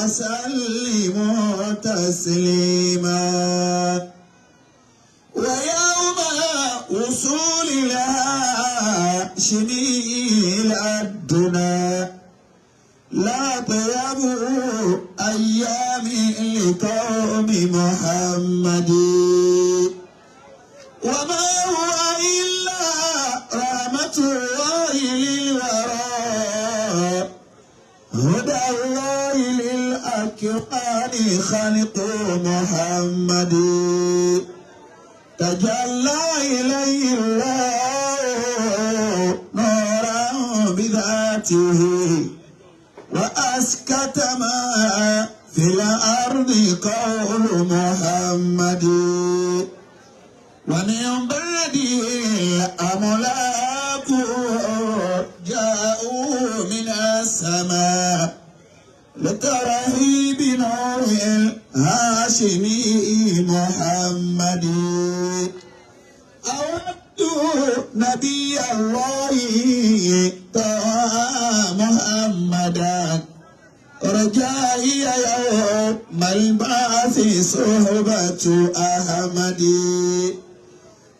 وسلموا تسليما. ويوم وصول الهاشمي إلى الدنا لا طيب أيام لقوم محمد. وما هو إلا رحمة الله للورى، هدى الله للأكوان خلق محمد. تجلى إليه الله نورا بذاته، وأسكت ما في الأرض قول محمد. ومن بعده الأملاك جاءوا من السماء لترحيب نور الهاشمي محمد. أود نبي الله طه محمدا، رجائي يوم البعث صحبة أحمد.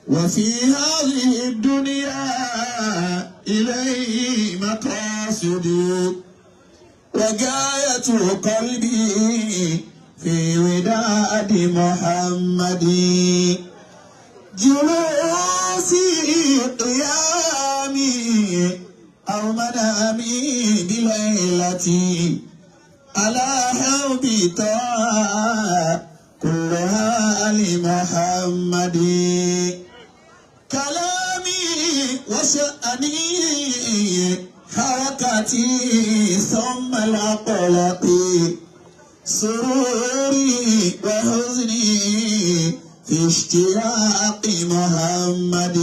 وفي هذه الدنيا إليه مقاصدي، وغاية قلبي في وداد محمد. جلوسي قيامي أو منامي بليلتي على حب طه كلها لمحمد. كلامي وشأني حركتي ثم الأقلق، سروري وحزني في اشتياق محمد.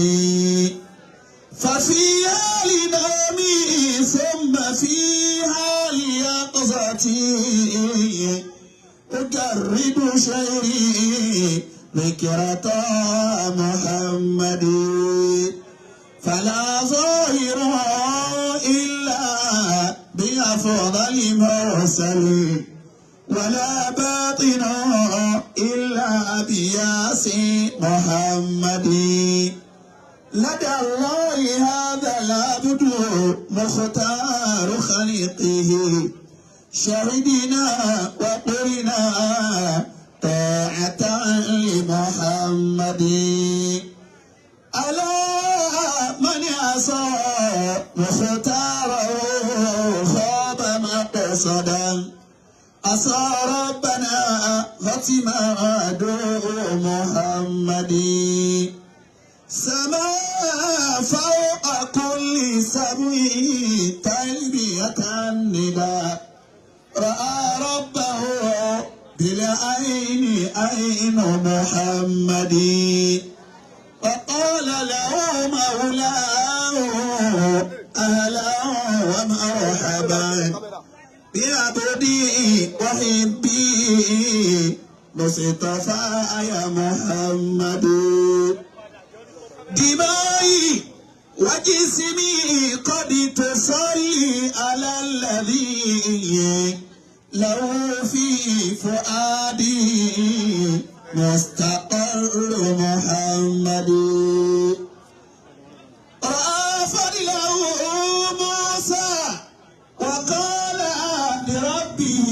ففيها لنومي ثم فيها ليقظتي، أجرد شعري ذكرة محمد. فلا ظاهر إلا بأفضل مرسل، ولا باطن إلا بياس محمد. لدى الله هذا العبد مختار خلقه، شهدنا وقرنا طاعة لمحمد. ألا من عصى مختاره خاب مقصدا، عصى ربنا ختم عدو محمد. سما فوق كل سبع تلبية النداء، رأى ربه بالعين عين محمد. وقال له مولاه أهلا ومرحبا بعبدي وحبي مصطفى يا محمد. دمائي وجسمي قد تصلي على الذي له في فؤادي مستقر محمد. رأى فضله موسى وقال لربه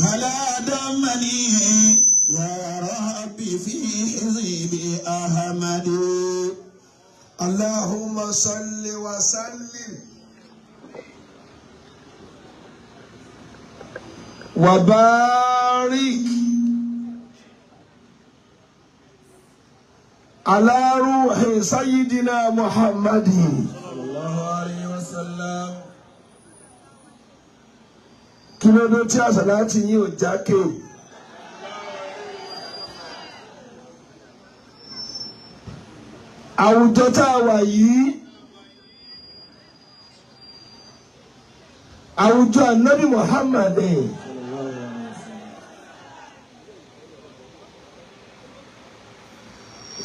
هلا دمني يا ربي في حزب أحمد. اللهم صل وسلم وبارك على روح سيدنا محمد صلى الله عليه وسلم. Kí ló dé tí àsàlátì yín ò jákè? Àwùjọ tá a wà yìí, àwùjọ Ànábì Muhammad.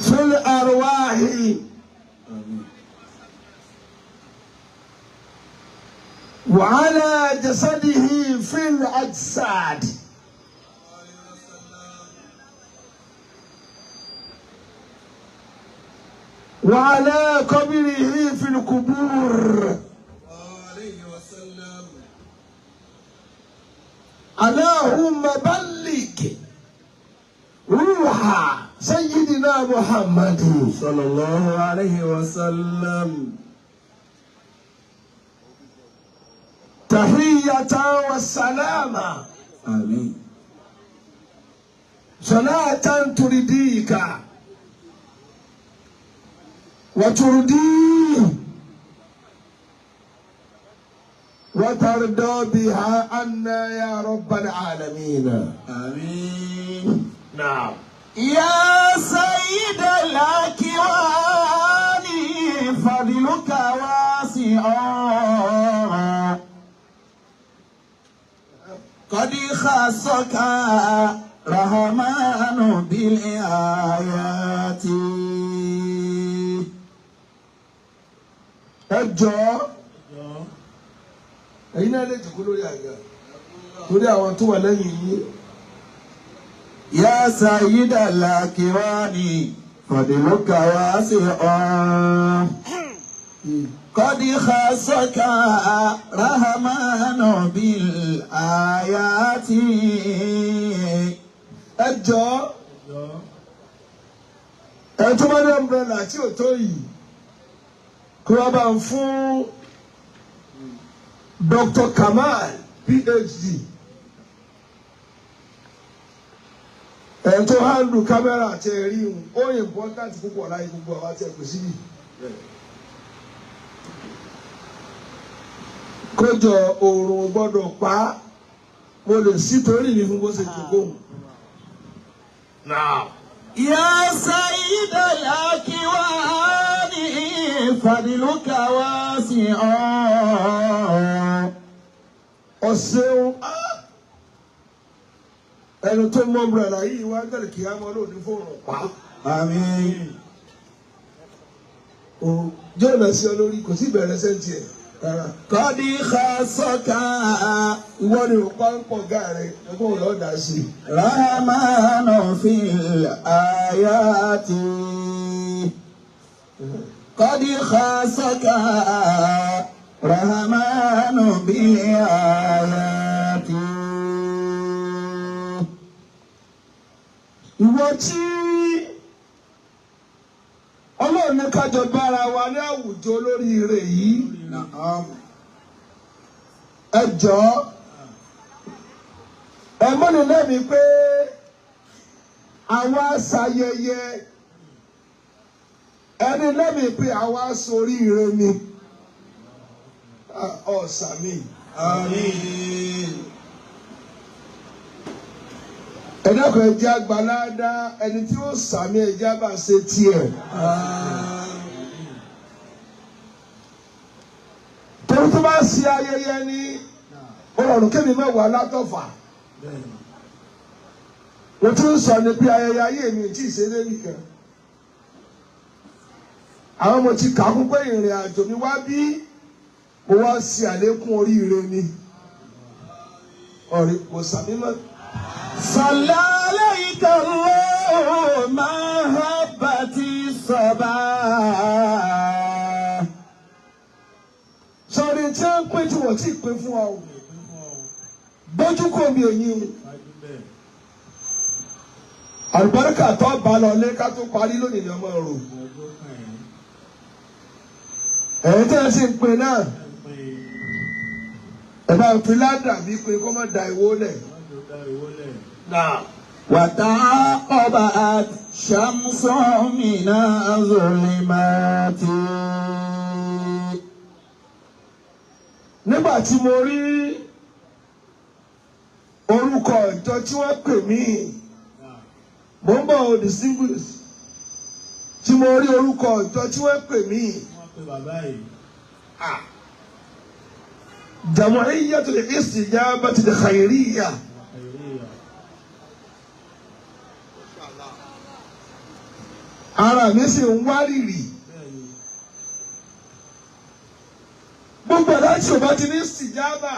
Fil arwahi wa ala jasadihi fil وعلى قبره في القبور عليه وسلم. اللهم بلغ روح سيدنا محمد صلى الله عليه وسلم تحية والسلامة آمين. صلاة ترضيك وترضيه وترضى بها عنا يا رب العالمين. آمين. نعم. يا سيد الأكوان فضلك واسع قد خصك رحمن بالآيات. Ẹ jọ̀ọ́, ẹ̀yin náà lè jòkó lórí àga torí àwọn tó wà lẹ́yìn yín. يا سيد الأكوان فضلك واسع قد خصك رحمن بالآيات. Ẹ jọ̀ọ́, ẹ tó bá ní umbrella tí ò tó yìí kó wá bá ń fún Dr. Kamal PhD ẹ̀ tó handle kámẹ́rà àti ẹ̀rí ń ó important púpọ̀ láyé gbogbo àwọn àti ẹ̀kọ́ síbí. Kójọ oòrùn gbọ́dọ̀ pa á, mo lè sí torí mi fún bó ṣe jòkó. يا سيد الأكوان فضلك واسع Ọ̀sẹ̀un ẹni tó mọ umbrella yìí wá gbẹ̀rẹ̀ kí á mọ lóòní fóònù pa. آمين. Jẹ́ ìrẹsì sí ọ lórí kò sí ìbẹ̀rẹ̀ sẹ́ńtì ẹ̀ rárá. قد خصك Ìwọ ni òpá ń pọ̀ gá rẹ̀ ẹgbẹ́ òun lọ́ọ́ dà sí i. رحمن في الآيات قد خصك رحمن بالآيات. Ìwọ tí Ọlọ́run ní kájọ bára wa ní àwùjọ lórí ire yìí. نعم. Ẹ jọ̀ọ́, ẹ mọ́ni lẹ́mìí pé àwa ṣayẹyẹ, ẹni lẹ́mìí pé àwa ṣoríire ni. Ọ̀sàmì. آمين. Ẹ dákun, ẹ jẹ́ àgbàládá ẹni tí ó sàmì, ẹ jẹ́ àbá ṣe tiẹ̀. Torí tó bá ṣe ayẹyẹ ni ó rọrùn kémi mẹ́wàá látọ̀fà. Mo tún sọ ni pé ayẹyẹ ayé mi ò tí ì ṣe é nìkan. Àwọn mo ti kà á kún pé ìrìn àjò mi wá bí mo wá ṣe àlékún oríire ni. Ọ̀rẹ́ kò sàmì mọ́. صلى عليك الله ما هبت الصبا. Sọ̀rọ̀ tí wọ́n ń pín tí wọ́n ti pín fún wa o. Bójú kò mi èyí o. Àlùbáríkà tó bá lọ lé ká tó parí lónìí ni ọmọ rò. Ẹ̀yin tí wọ́n sì ń pín náà, ẹ bá ń fi ládàá bí pé kó má da ìwó lẹ̀. وتعاقبت شمس من الظلمات. Nígbà tí mo rí orúkọ ìjọ tí wọ́n pè mí, mo ń bọ̀ o, distinguish, tí mo rí orúkọ ìjọ tí wọ́n pè mí, Jam'iyyatul Istijabatil Khairiyya. Ara mi sì ń wárìrì. Gbogbo ẹ̀dá tí o bá ti ní ìsìjábà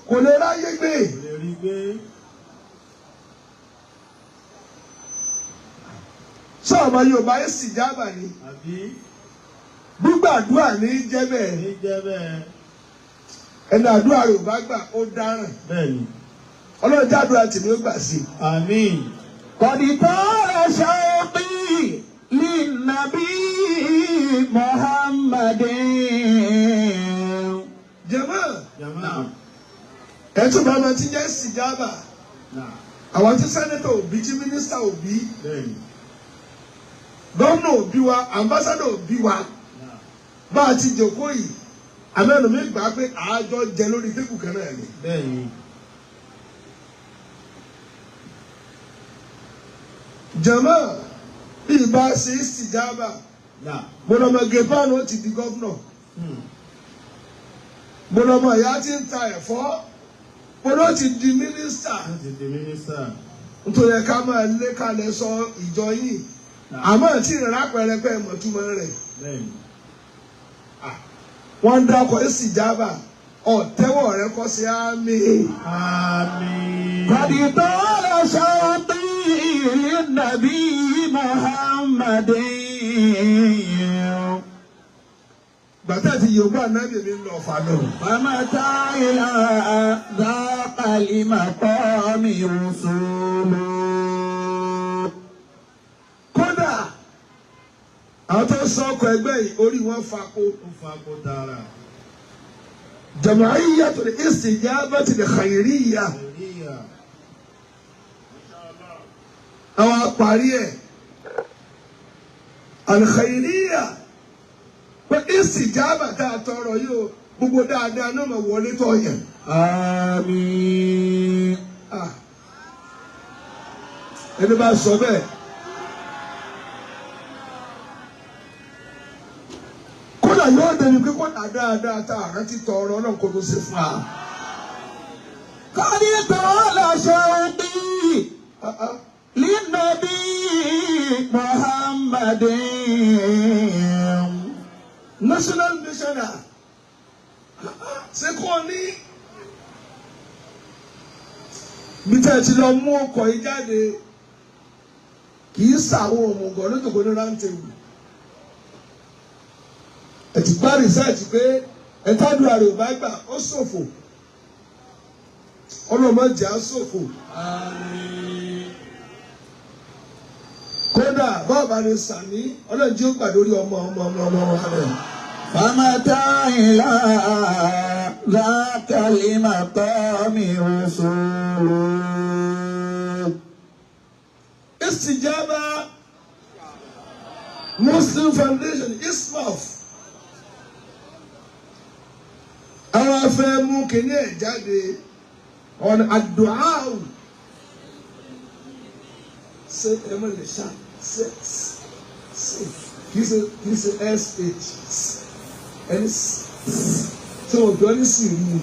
kò lè ráyé gbé. Sọ ọmọ Yorùbá yìí sì jábà ni. Gbígbàdúrà ní jẹ́ bẹ́ẹ̀. Ẹni àdúrà Yorùbá gbà ó dáràn. Ọlọ́run jádùá tèmi ó gbà sí. Àmín. Kọ̀dìtọ́ ṣọ́ọ́bì lìnàbí Muhammadin. Jẹ̀mọ́. Ẹ tún bá ọmọ tí jẹ́ sìjábà. Àwọn tí sẹ́nẹ́tọ̀ òbí tí mínísítà òbí. Gómìnà òbí wa, àmbásádọ̀ òbí wa. Bá a ti jòkó yìí, àmẹ́nu mi gbà pé àájọ jẹ lórí tébù kan náà ni. Jẹ̀mọ́ bí ìbá ṣe sìjábà, mo lọ́mọ Gẹ̀fáànù ó ti di gómìnà. Mo lọ́mọ ìyá tí ń ta ẹ̀fọ́, mo ló ti di mínísítà. Nítorí ká máa lé kalẹ̀ sọ ìjọ yìí, àmọ́ tí ìrìnà pẹrẹpẹ mọ̀túmọ̀ rẹ̀. Wọ́n ń dákọ̀ ìsìjábà, ọ̀tẹ́wọ̀ rẹ kọ́ sí àmín. Kọ̀dìtọ́ ṣọ́ọ́bì lìnàbí Muhammadin. Gbàtà tí Yorùbá náà bèbè ń lọ ọ̀fà lọ. Fàmátà ìlà dákàlì màkọ́mì rùsùlù. Kódà àwọn tó sọ ọkọ̀ ẹgbẹ́ yìí orí wọn fako. Ó fako tààrà. Jam'iyyatul Istijabatil Khairiyya. Àwọn àparí ẹ̀ Al-Khairiyya pé ìsìjábà tá a tọrọ yóò gbogbo dáadáa náà máa wọlé tọ̀ yẹn. Àmín. Ẹni bá sọ bẹ́ẹ̀. Kódà yóò débi pé kódà dáadáa tá a rántí tọrọ náà kó tó ṣe fún wa. Kọ́ni tó lọ ṣọ́ọ́bì línàbí Muhammadin. National missioner ṣé kò ní bí tẹ́ ẹ ti lọ mú ọkọ̀ yìí jáde kì í sàwọn òmùgọ̀ lójókòó ní rántẹ̀wù. Ẹ ti gbá rìsáàtì pé ẹ tádùá rẹ̀ ò bá gbà ó ṣòfò. Ọlọ́mọdé á ṣòfò. Kódà bọ́ọ̀bà ni sàmí ọlọ́run tí ó gbà lórí ọmọ ọmọ ọmọ ọmọ wa rẹ̀. Fàmátà ìlà dákàlì màkọ́mì rùsùlù. Istijaba Muslim Foundation ISMAF. Àwọn afẹ́ mú kínní ẹ̀ jáde ọ̀nà àdúà ṣe ẹ mọ̀ lè ṣá ṣe ṣe kì í ṣe sh ẹni tí wọ́n gbọ́ ní sì rí ni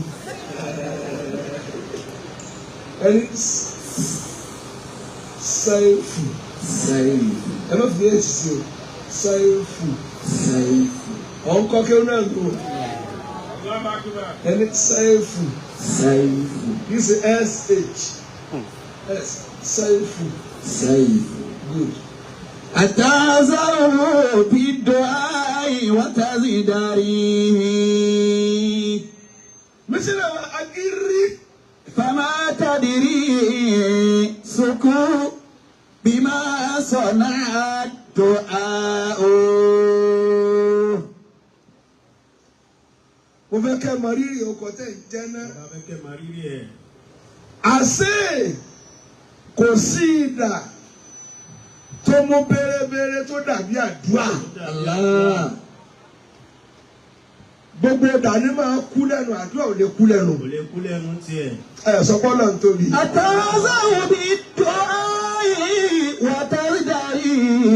ẹni ṣáìfù ẹ má fi h sí o ṣáìfù ọ̀nkọ́ kí ó náà lò ẹni ṣáìfù kì í ṣe sh s ṣáìfù. Good. أتازر بالدعاء وتزدريه. Mísírà agírí. فما تدري سكو بما صنع الدعاء. Mo fẹ́ kẹ́ mọ rírì ọkọ̀ tẹ̀ ń jẹ́ náà. Bàbá fẹ́ kẹ́ mọ rírì ẹ̀. Àṣé kò sí idà tó mú bérebére tó dàbí àdúrà. Gbogbo idà ni máa kú lẹ́nu, àdúrà ò lè kú lẹ́nu. Kò lè kú lẹ́nu tiẹ̀. Ẹ sọ pé Ọlọ́run tóbi. أتازر بالدعاء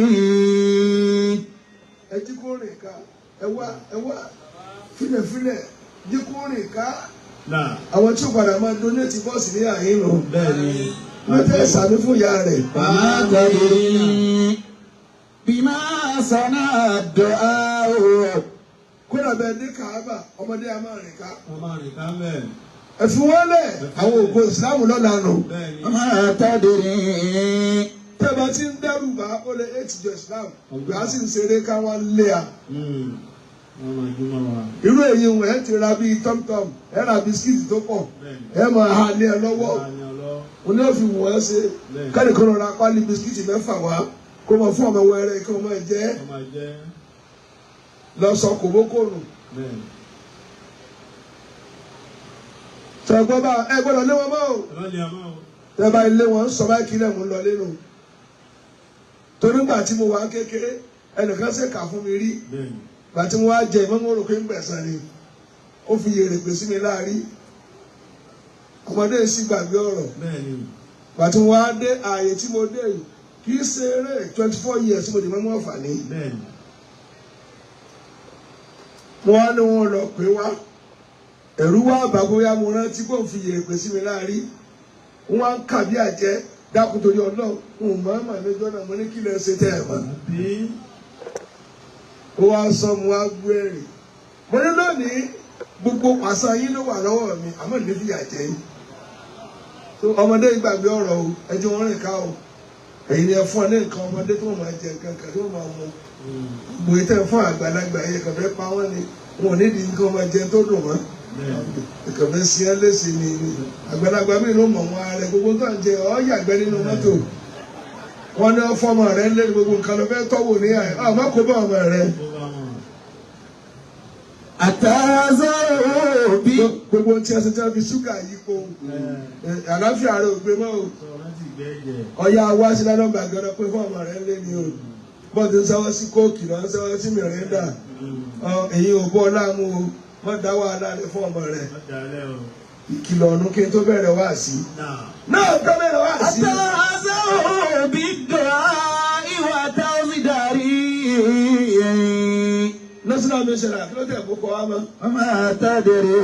وتزدريه. Ẹ jí kó rìn ká, ẹ wá ẹ wá filẹ̀filẹ̀ jí kó rìn ká. Àwọn tí ó padà máa donate bọ́ọ̀sì ní àyín lọ. Bẹ́ẹ̀ni. Wọ́n tẹ́ sàmí fún ìyá rẹ̀. فما تدري بما صنع الدعاء. Kódà bẹ́ẹ̀ ní Kàábà, ọmọdé a máa rìn ká. Wọ́n máa rìn ká bẹ́ẹ̀. Ẹ fi wọ́n lẹ̀, àwọn ògo ìsìlámù lọ́la nù. Bẹ́ẹ̀ni. ما تدري Tẹ́ bá ti ń dẹ́rù bá ó lè éètì jọ Islam. Ìgbà sì ń ṣeré káwọn lé a. Irú èyí wọn ẹ ti ra bíi tọ́mtọ́m, ẹ ra bisikíìtì tó pọ̀, ẹ máa ha lé ẹ lọ́wọ́. Òun náà fi wọ́n ṣe kẹ́nìkan lọ ra pálí bisikíìtì 6 wá kó máa fún ọmọ wẹrẹ kí wọ́n máa jẹ́ lọ sọ kòbókò nù. Sọ̀gbọ́n bá ẹ gbọ́dọ̀ lé wọn mọ́ o. Tẹ́ bá ilé wọn sọ báyìí kílẹ̀ mú lọ lẹ́nu. Torí gbà tí mo wà kékeré ẹnìkan ṣe kà fún mi rí. Gbà tí mo wá jẹ ìmọ̀ mo rò pé ń gbẹ̀san ni. Ó fi yèrè pè sí mi láàrí. Ọmọdé sì gbàgbé ọ̀rọ̀. Gbà tí mo wá dé ààyè tí mo dé yìí kì í ṣe eré 24 years tí mo dì mọ́ ọ̀fà ní. Mo wá ní wọn lọ pé wá. Ẹ̀rú wá bàbóyá mo rántí kó fi yèrè pè sí mi láàrí. Wọ́n á ń kà bí àjẹ́ dákun torí Ọlọ́run ń mọ̀ ọ́n mà lójú ọ̀nà mo ní kí lè ṣe tẹ́ ẹ̀ mọ́. Ó wá sọ mo wá gbé ẹ̀rìn. Mo ní lónìí gbogbo pàṣán yín ló wà lọ́wọ́ mi àmọ́ ní fìyà jẹ yín. Ọmọdé gbàgbé ọ̀rọ̀ o, ẹjọ́ wọn rìn ká o. Èyí ni ẹ fún ọ ní nǹkan ọmọdé tó máa jẹ nǹkan kan tó máa mu. Gbogbo ìtẹ̀ fún àgbàlagbà yẹn kàn fẹ́ pa wọ́n ni wọn ò ní di nǹkan ọmọ jẹ tó dùn mọ́. Ìkànnì sí ẹ léṣe ni àgbàlagbà mi ló mọ̀ wọn rẹ gbogbo tó ń jẹ ọ yàgbẹ́ nínú mọ́tò. Wọn ní ọfọmọ rẹ lé gbogbo nǹkan lọ fẹ́ tọ́wò ní àyè ọmọ kò bá ọmọ rẹ. Àtàzọ́ òbí. Gbogbo tí a ṣe tí a fi ṣúgà yí po àlàáfíà rẹ ò gbé mọ́ o. Ọ̀yà wá sí lálọ́gbà gẹ́rọ pé fún ọmọ rẹ lé ní o. Bọ́ọ̀dù ń sáwọ́ sí kóòkì lọ ń sáwọ́ sí mìrìndà. Èyí ò bọ́ láàmú o. Wọ́n dá wàhálà rẹ fún ọmọ rẹ. Ìkìlọ̀ ọ̀nù kí n tó bẹ̀rẹ̀ wá sí. Náà tó bẹ̀rẹ̀ wá sí. Àtàzọ́ òbí dùn ìwà táwọn darí. National mission kí ló tẹ̀ kó kọ́ wa mọ́. Ọmọ àtàdéré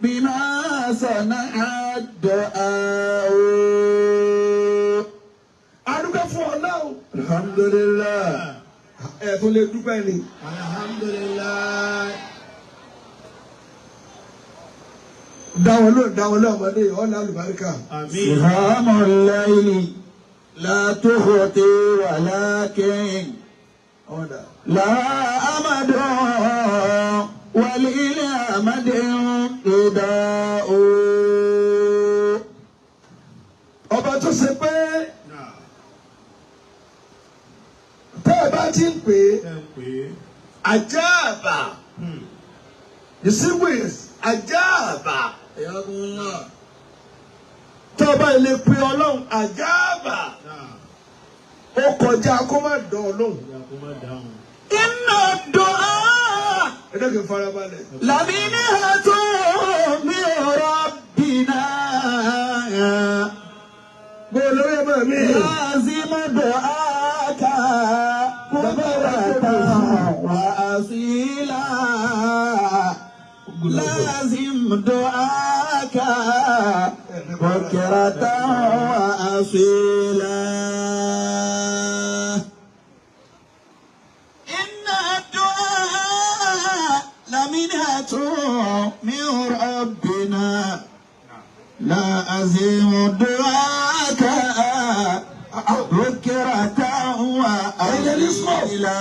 bí máa sọ̀nà àdó àwọ̀. A dúpẹ́ fún Ọlọ́run. Alhamdulillah. Ẹ tún lè dúpẹ́ ni. Alhamdulillah. Dáwọn ló dáwọn lé ọmọdé ọ̀nà àlùbáríkà. Àmín. Sihamu layli la tukhti walakin. Ọ̀dà. لا أمد وللأمد رداء. Ọba tó ṣe pé tẹ́ ẹ bá ti ń pè é àjáàbà ìsíwìs àjáàbà tẹ́ ọ bá ilé pe Ọlọ́run àjáàbà ó kọjá kó má dán Ọlọ́run. Inna du'a Ẹ dẹ́kun farabalẹ̀. laminhatu min rabbina. Bó lórí ẹ máa mi. Lazim du'aka bukratan wa asila. Lazim du'aka bukratan wa asila. Inna du'a laminhatu min rabbina. لازم دعاك بكرة وأصيلا.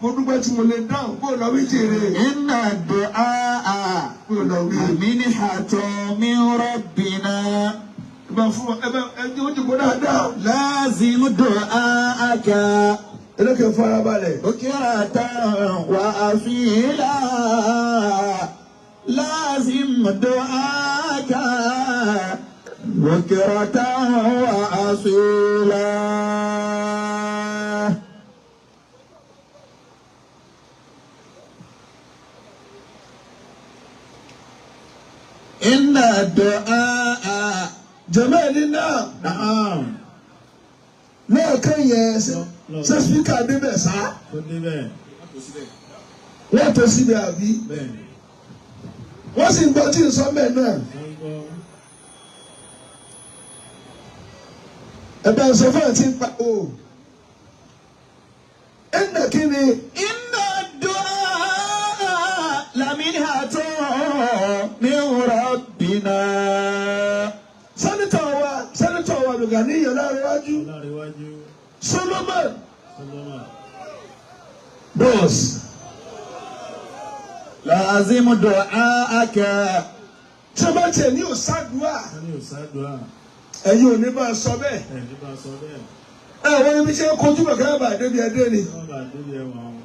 Mo dúpẹ́ tí mo lè dáhùn bó lọ wí jèrè. إن الدعاء Bó lọ wí. منحة من ربنا. Ẹ bá fún ẹ bá ẹ jẹ́ ojú kó dáadáa. لازم دعاءك Ẹ dẹ́kun farabalẹ̀. بكرة وأصيلا. لازم دعاك بكرة وأصيلا. إن الدعاء Jẹ̀mọ́ ẹni náà Naam. lẹ́ẹ̀kan yẹn ṣé spíkà débẹ̀ sá. Tó débẹ̀. Wọ́n tó síbẹ̀ àbí. Bẹ́ẹ̀ni. Wọ́n sì ń gbọ́ tí ń sọ mẹ́ náà. Wọ́n gbọ́. Ẹ bá ń sọ fún àti ń pa o. Ẹnà kí ni إن الدعاء لمنحة من ربنا. sẹ́nitọ̀ wa sẹ́nitọ̀. Abdulgani Ọlárẹ̀wájú. Ọlárẹ̀wájú. Solomon. Solomon. Bọ́ọ̀sì. لازم دعاءك. Tí o bá tiẹ̀ ní òsàdúà, Wọ́n ní òsàdúà. ẹ̀yin ò ní bá a sọ bẹ́ẹ̀. Ẹ̀ ní bá a sọ bẹ́ẹ̀. Ẹ wọ́n ní bí ṣe ń kojú bọ̀ kẹ́rẹ́ bá débi ẹdẹ ni. Wọ́n bá débi ẹwà wọn.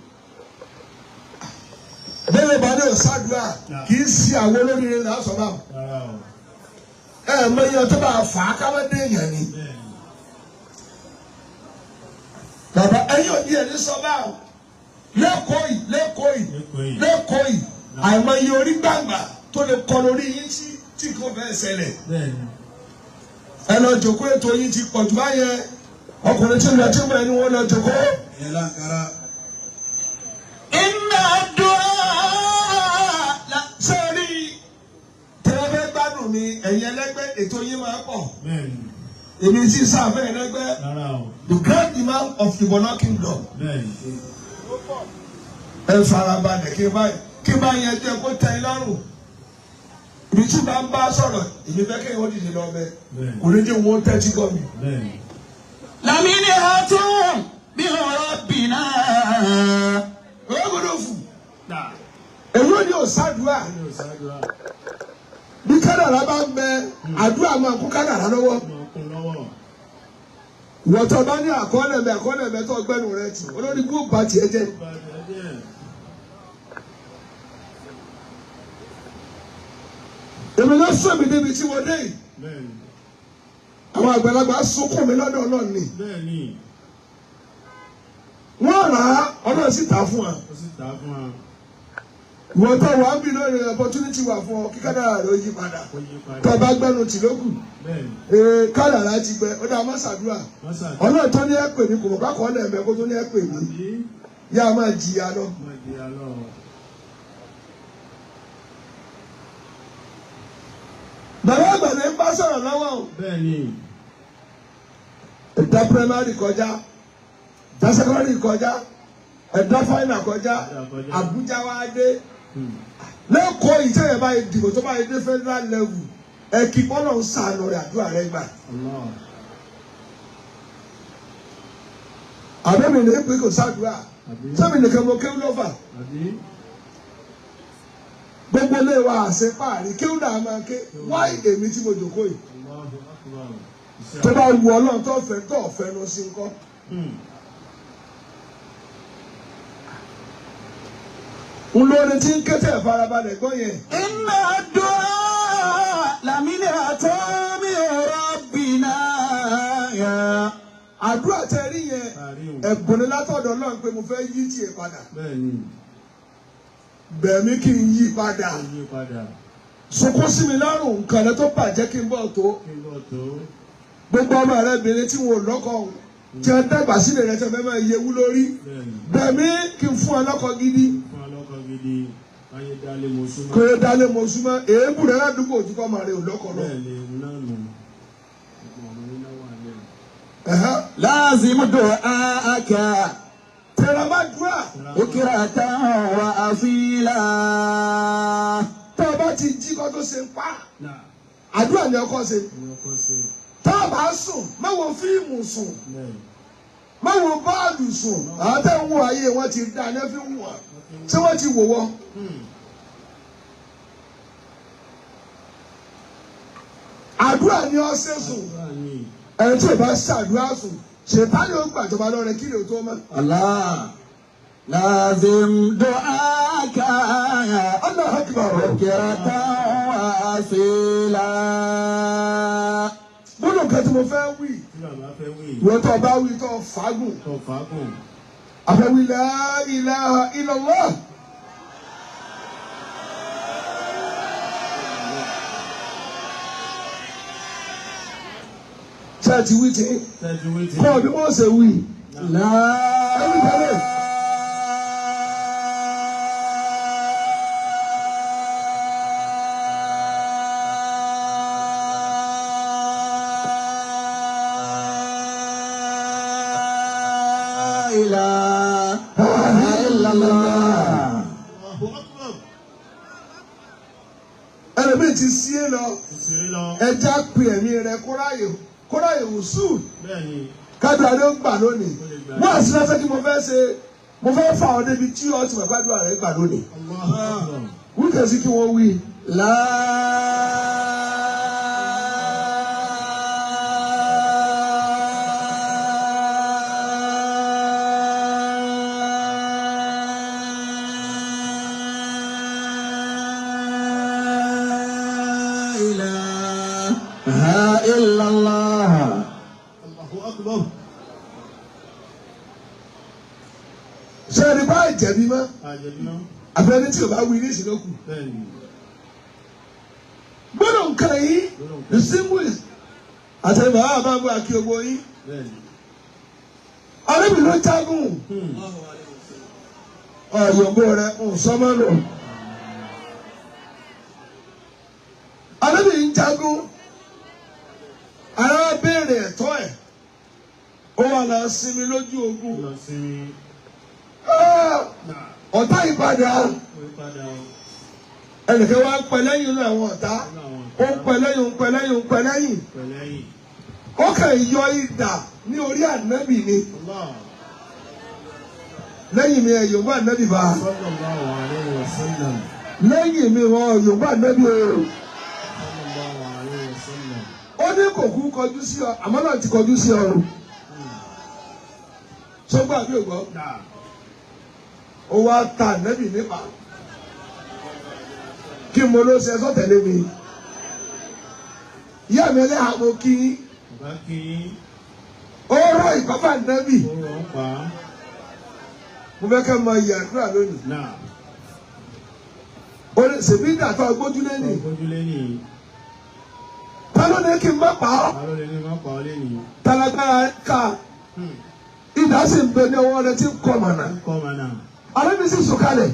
Bẹ́ẹ̀ bá ní òsàdúà, kì í ṣe àwọn olóríire là á sọ báwọn. Rárá o. Ẹ mọ iye tó bá fà á ká má dé èèyàn ni. Bẹ́ẹ̀ ni. Bàbá ẹ̀yin ò ní ẹni sọ báwọn. Lẹ́kọ̀ọ́ yìí, lẹ́kọ̀ọ́ yìí, Lẹ́kọ̀ọ́ yìí. lẹ́kọ̀ọ́ yìí, àìmọye orí gbàǹgbà tó lè kọ lórí yín tí kò fẹ́ ṣẹlẹ̀. Bẹ́ẹ̀ ni. Ẹ lọ jòkó, ètò yín ti pọ̀ jù báyẹn. Ọkùnrin tí ń lọ tí ń bọ̀ ẹni wọn lọ jòkó. Ìyẹn láǹkárá. إن الدعاء Sẹ́ẹ̀rí tẹ́lẹ̀ fẹ́ gbádùn mi, ẹ̀yin ẹlẹ́gbẹ́ ètò yín máa pọ̀. Bẹ́ẹ̀ ni. Èmi sì sáfẹ́ ẹlẹ́gbẹ́. Rárá o. The grand imam of Ibono Kingdom. Bẹ́ẹ̀ ni. Ẹ farabalẹ̀ kí bá yẹn jẹ́ kó tẹ́ ẹ lọ́rùn. Ibi tí bá ń bá sọ̀rọ̀, èmi fẹ́ kéèyàn ó dìde lọ bẹ. Bẹ́ẹ̀ Kò ní jẹ́ wọn tẹ́tí gbọ́ mi. Bẹ́ẹ̀ ni. لمنحة من ربنا. Ọlọ́gbọ́dọ̀ fù. Tà. Èyí ò ní òsàdúrà. Wọ́n ní òsàdúà. Bí kádàrá bá ń bẹ, àdúrà máa kún kádàrá lọ́wọ́. Máa kún lọ́wọ́. Ìwọ tó bá ní àkọọ́lẹ̀ mẹ́ àkọọ́lẹ̀ mẹ́ tó gbẹ́nu rẹ tì, olórí kú bá tiẹ̀ jẹ́. Bá a jẹ́ jẹ́. Èmi ló sọ mi débi tí mo dé yìí. Bẹ́ẹ̀ ni. Àwọn àgbàlagbà sunkún mi lọ́dọ̀ Ọlọ́run ni. Bẹ́ẹ̀ ni. Wọ́n rà á, Ọlọ́run sì tà á fún wa. Ó sì tà á fún wa. Ìwọ tó wà ń bí lórí opportunity wà fún ọ kí kádàrá rẹ ó yí padà. Ó yí padà. Tó bá gbẹ́nu tì lókù. Bẹ́ẹ̀ ni. Ee kádàrá ti gbẹ, ó dá má ṣàdúrà. Wọ́n ṣàdúrà. Ọlọ́run tó ní ẹ pè mí kò mọ̀ kákọ́ ọ̀nà ẹ̀mẹ́ kó tó ní ẹ pè mí. Àbí Yá máa jìyà lọ. máa jìyà lọ. Bàbá àgbà mi ń bá sọ̀rọ̀ lọ́wọ́ o. Bẹ́ẹ̀ ni. Ẹ̀dá primary kọjá, ẹ̀dá secondary kọjá, ẹ̀dá final kọjá, Àbújá wá dé. Lẹ́kọ̀ọ́ yìí tẹ̀yẹ̀ báyìí dìbò tó báyìí dé federal level, ẹ kí bọ́lọ̀ ń sànù rẹ̀ àdúrà rẹ̀ gbà. Allah. Àbẹ́mi ní pé kò sàdúrà, Àbí. sẹ́mi nìkan mo kéwú lọ́fà. Àbí. Gbogbo ilé wa àṣẹ páàrí kéwú náà máa ké, wáyé èmi tí mo jòkó yìí. Allahu akbar. Iṣẹ́ Tó bá wù Ọlọ́run tó fẹ́ tó fẹ́ nu sí nǹkan. Ń lóore tí ń kété ìfarabalẹ̀ gbọ́ yẹn. إن الدعاء لمنحة من ربنا. Àdúrà tẹ rí yẹn, Parí o. ẹ̀bùn ni látọ̀dọ̀ Ọlọ́run pé mo fẹ́ yí tiẹ̀ padà. Bẹ́ẹ̀ ni. Bẹ̀mí kí n yí padà. Ó yí padà. Sunkún sí mi lọ́rùn nǹkan rẹ tó bàjẹ́ kí n bọ̀ tó. Kí n bọ̀ tó. Gbogbo ọmọ rẹ bìnrin tí wọn ò lọ́kọ ọ̀hún. Tí ẹ dàgbà sílẹ̀ rẹ tí ẹ fẹ́ máa yewú lórí. Bẹ́ẹ̀ ni. Bẹ̀mí kí n fún ọ lọ́kọ gidi. Fún ọlọ́kọ gidi. Ayé dálé mo súnmọ́. Kò yẹ dálé mo súnmọ́. Èébù rẹ ládùúgbò ojú kọ́ ọmọ rẹ ò lọ́kọ lọ. Bẹ́ẹ̀ ni òun náà nù. Gbogbo ọ̀rọ̀ yín náà wà lẹ́nu. Ẹ̀hán. لازم دعاءك Tẹ̀rẹ̀ má dúrà. بكرة وأصيلا. Tó o bá ti jí kó tó ṣe ń pa. Náà. Àdúrà ni ọkọ ṣe. Ní ọkọ ṣe. Tó o bá sùn, má wo fíìmù sùn. Bẹ́ẹ̀ ni. Má wo bọ́ọ̀lù sùn. Àwọn tẹ́ ń wo ayé wọn ti dá ní fi ń wọ̀n. Ṣé wọ́n ti wò wọ́? Àdúrà ni ọ ṣe sùn. Àdúrà ni. Ẹni tí ò bá ṣàdúrà sùn, ṣètánì ó gbàjọba lọ́rẹ kí lè tó mọ́. الله لازم دعاك Allahu Akbar. بكرة وأصيلا. Gbọ́dọ̀ nǹkan tí mo fẹ́ wí, Tí bàbá fẹ́ wí. ìwọ tó o bá wí tó o fàágùn. Tó fàágùn. Àfẹ́wí la ilaha illallah. Ṣé ẹ ti wí tí? Tẹ́jú wí tí. Kọ́ bí wọ́n ṣe wí. لا إله إلا الله. Allahu Akbar. Ẹlòmíì ti sí é lọ. Ìṣeré lọ. Ẹja pe ẹ̀mí rẹ kó ráyè Kódà ìwòsùn kádùá ló ń gbà lónìí. Wọ́n àti lọ́sẹ̀ tí mo fẹ́ ṣe, mo fẹ́ fà ọ́ débi tí ọ ti mọ̀ gbàdúrà rẹ̀ gbà lónìí. Wíkẹ̀ sí kí wọ́n wí. La ilaha illallah. Allahu akbar. Ṣé ẹni bá jẹ̀bi mọ́? Àfẹ́ni tí o bá wí ní ìsìnkú. Gbọ́dọ̀ nǹkan yìí, the simple is àtẹ̀yìn bàbá bá bú akí ogbó yín. Arábìnrin ló jágùn. Ọ̀yọ̀gbọ́ rẹ̀ ń sọ́mọ́ lò. Arábìnrin jagun. Ará béèrè ẹ̀tọ́ ẹ̀. Ó wà lọ sinmi lójú ogun. Ọ̀tá ìpadà. Ẹnìkan wá ń pẹ lẹ́yìn inú àwọn ọ̀tá. Ó ń pẹ lẹ́yìn, ó ń pẹ lẹ́yìn, ó ń pẹ lẹ́yìn. Ó kàn yọ idà ní orí ànábì ni. Lẹ́yìn mi ẹ̀ Yorùbá ànábì bá. Lẹ́yìn mi wọ́n Yorùbá ànábì o. Ó ní kò kú kọjú sí ọ, àmọ́ náà ti kọjú sí ọ o. Sọ́gbà àbí ògbọ́? Ó wá ta ànábì nípa. Kí mo ló ṣe ẹsọ́ tẹ̀lé mi? Ìyá mi ẹlẹ́hàá mo kí. Ó rọ ìpápá ànábì. Mo fẹ́ kẹ́ mọ ìyá àdúrà lónìí. Ó ní ṣèbí ìdàtọ̀ gbójúlé nì. Ta ló ní kí n má pa ọ́? Tálágbára ká. Idà sì ń bẹ ní ọwọ́ rẹ tí ń kọ mànà. Ànábì sì sọ̀kalẹ̀.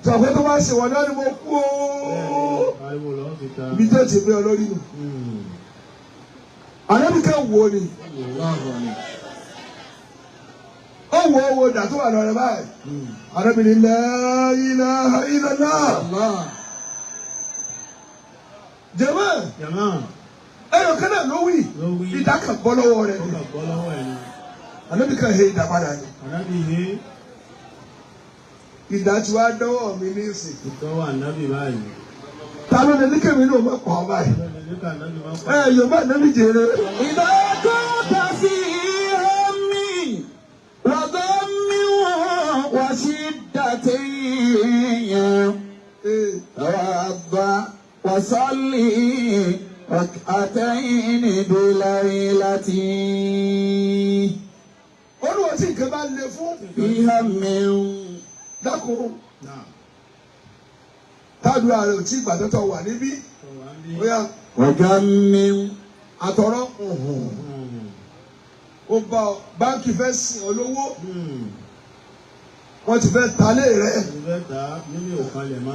Sọ̀kọ́ tó bá ṣe wọ́n náà ni mo kú ooo. Ibi tó ti gbé ọ lórí nù. Ànábì kan wò ni. Ó wo owó dà tó wà lọ́rẹ̀ báyìí. Ànábì ní la ilaha illallah. Jẹ̀mọ́. Ẹyọ kan náà ló wí. Idà kan bọ́ lọ́wọ́ rẹ̀. Ànábì kan he idà padà ni. Idà tí wàá dọ́wọ́ mi ní ìsìn. Ta ló lè ní kèmí ní òun pa ọ báyìí? Ẹ Yorùbá ànábì jèrè. Idha kunta fi hammin wa ghammin wa shiddatin tawadda wa salli rak'atayn bi laylatin. Olúwa tí nǹkan bá le fún. Fi hammin. Dákun. Tádùá rẹ̀ ò tí ìgbà tọ́tọ̀ wà níbí. Ọ̀gá mi. Àtọ̀rọ̀ ó bá ọ báńkì fẹ́ sìn ọ lówó. Wọ́n ti fẹ́ talé rẹ̀.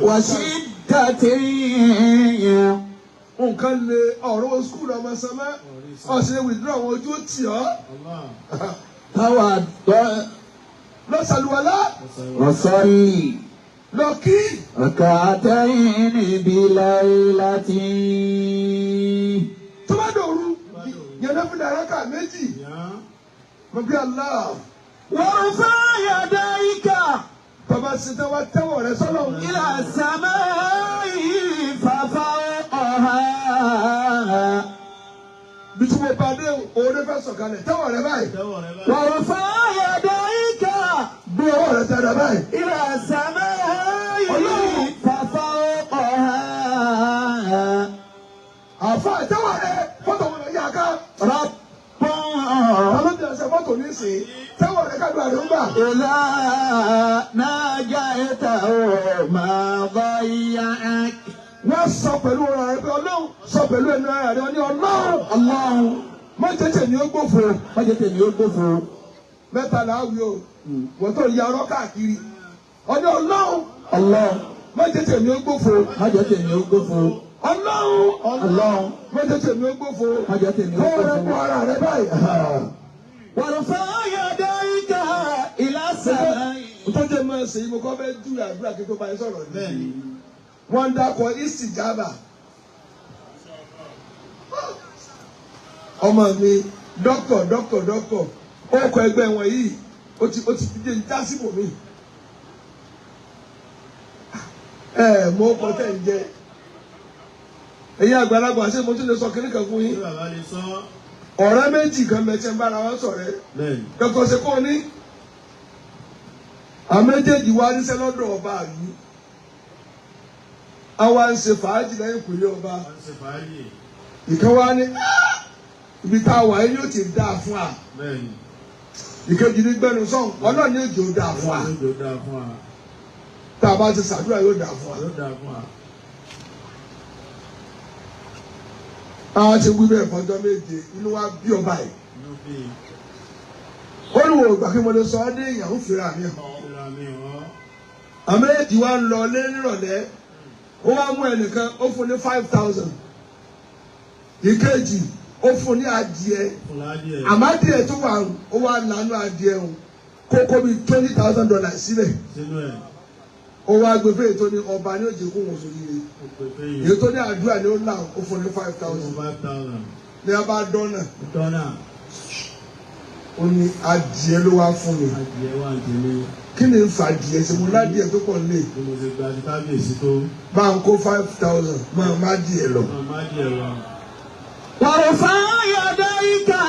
Wà sí dàtí yẹn. Nǹkan lè ọ̀rọ̀ skúlù ọmọ sọmọ́. Ọ̀sẹ̀ withdraw àwọn ojú tì ọ́. Táwa dọ́. Lọ sàlùwàlá. Wọ́sọ̀lì. Lọ kí. Rak'atayn bi laylatin. Tó bá dòru, yẹn náà fi dàrákà méjì. Mo bí Allah. Warfa yadayka. Bàbá ṣetán wá tẹ́wọ̀ rẹ sọ́lọ̀. Ila samai fafawqaha. Bí tí mo bá dé oore fẹ́ sọ̀kalẹ̀ tẹ́wọ̀ rẹ báyìí. Warfa yadayka. Bí ọwọ́ rẹ tẹ́lẹ̀ báyìí. Ila samai fafawqaha. Àfa tẹ́wọ̀ rẹ fọ́tò wọn lọ yá ká. Rabbun. Ọlọ́dún ọ̀sẹ̀ fọ́tò ní sìn. Tẹ́wọ̀ rẹ kádùn àdó ń gbà. Idha najaytahu ma dayya'ak. Wọ́n sọ pẹ̀lú ọ̀rọ̀ rẹ pé Ọlọ́run sọ pẹ̀lú ẹnu ara rẹ ní Ọlọ́run. Ọlọ́run. Má jẹ́ tèmi ó gbófo. Má jẹ́ tèmi ó gbófo. Mẹ́ta là á wí o. Wọ́n tó ya ọ̀rọ̀ káàkiri. Ọdún Ọlọ́run. Ọlọ́run. Má jẹ́ tèmi ó gbófo. Má jẹ́ tèmi ó gbófo. Ọlọ́run. Ọlọ́run. Má jẹ́ tèmi ó gbófo. Má jẹ́ tèmi ó gbófo. Kó rẹ kó ara rẹ báyìí. Warfa yadayka ila samai. Tó jẹ́ máa ṣe mo kọ́ fẹ́ dúró àdúrà kí tó bá yín sọ̀rọ̀ ní. Wọ́n ń dákọ̀ ìsìjábà. Ọmọ mi dókítà dókítà dókítà ó kọ ẹgbẹ́ wọn yìí ó ti dé jásìbò mi. Ẹ mo kọ tẹ̀ ń jẹ. Ẹ̀yin àgbàlagbà ṣé mo tún lè sọ kíní kan fún yín? Ọ̀rẹ́ méjì kan mẹ́tẹ́ ń bára wọn sọ̀rẹ́. Dókítà ṣe kó ní. Àwọn méjèèjì wá níṣẹ́ lọ́dọ̀ ọba àlú. Àwa ń ṣe fàájì lẹ́yìn kùlé ọba. Ìkan wá ní ibi tá a wà yìí yóò ti dáa fún wa. Ìkejì ní gbẹnu sọ̀n ọlọ́run ní òjò dáa fún wa. Tá a bá ti ṣàdúrà yóò dáa fún wa. Àwọn ti wí bẹ́ẹ̀ fọjọ́ méje inú wa bí ọba yìí. Olùwò ìgbà kí mo lè sọ ọ́ dé ìyàwó fìrà mi hàn. Àwọn méjì wa ń lọ lé nírọ̀lẹ́. Ó wá mú ẹnìkan ó fún ní 5,000. Ìkejì ó fún ní adìẹ. Àmọ́ adìẹ tó wà ó wá lánú adìẹ o. Kókó bíi $20,000 sílẹ̀. Ó wá gbé fún ètò ní ọba ní òjì kún wọn sórí rẹ̀. Èyí tó ní àdúrà ní ó là ó fún ní 5,000. Ní a bá dọ́nà. Ó ní adìẹ ló wá fún mi. Kí ni n fa adìẹ ṣe mo ládìẹ tó pọ̀ nílé. Bá ń kó 5,000 máa má díẹ̀ lọ. Wàrùfà yàdá ìkà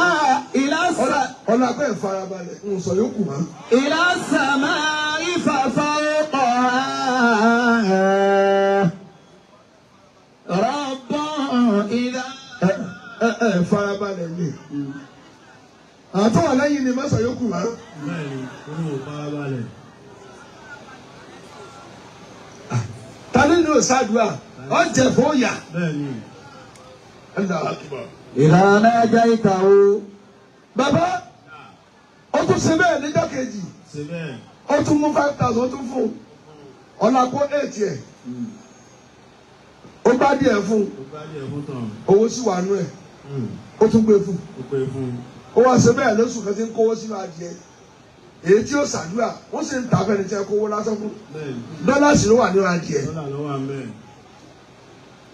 ìlàsà. Ọlá pẹ́ ìfarabalẹ̀ ń sọ yóò kù mọ́. Ìlàsà máa ìfàfà ọkọ̀ rọ̀bọ̀ ìlà. Ẹ farabalẹ̀ ni. Àtọ́wà lẹ́yìn ni mẹ́sàn yóò kù mọ́. Bẹ́ẹ̀ni, olúwo farabalẹ̀. Ta ni ní òsàdúrà? Ọ jẹ fún òyà. Bẹ́ẹ̀ni. Ìlànà ẹja ìta o. Bàbá, ó tún ṣe bẹ́ẹ̀ níjọ́ kejì. Ó tún mú 5,000 ó tún fún un. Ọ̀la kó 8 ẹ̀. Ó bá díẹ̀ fún un. Owó sì wà nú ẹ̀. Ó tún gbé fún un. Ó wá ṣe bẹ́ẹ̀ lóṣù kan tí ń kówó sínú adìẹ. Èyí tí ó ṣàdúrà, wọ́n sì ń ta fẹ́ni tí ẹ kówó lásán fún. Dọ́là sì ló wà nínú adìẹ.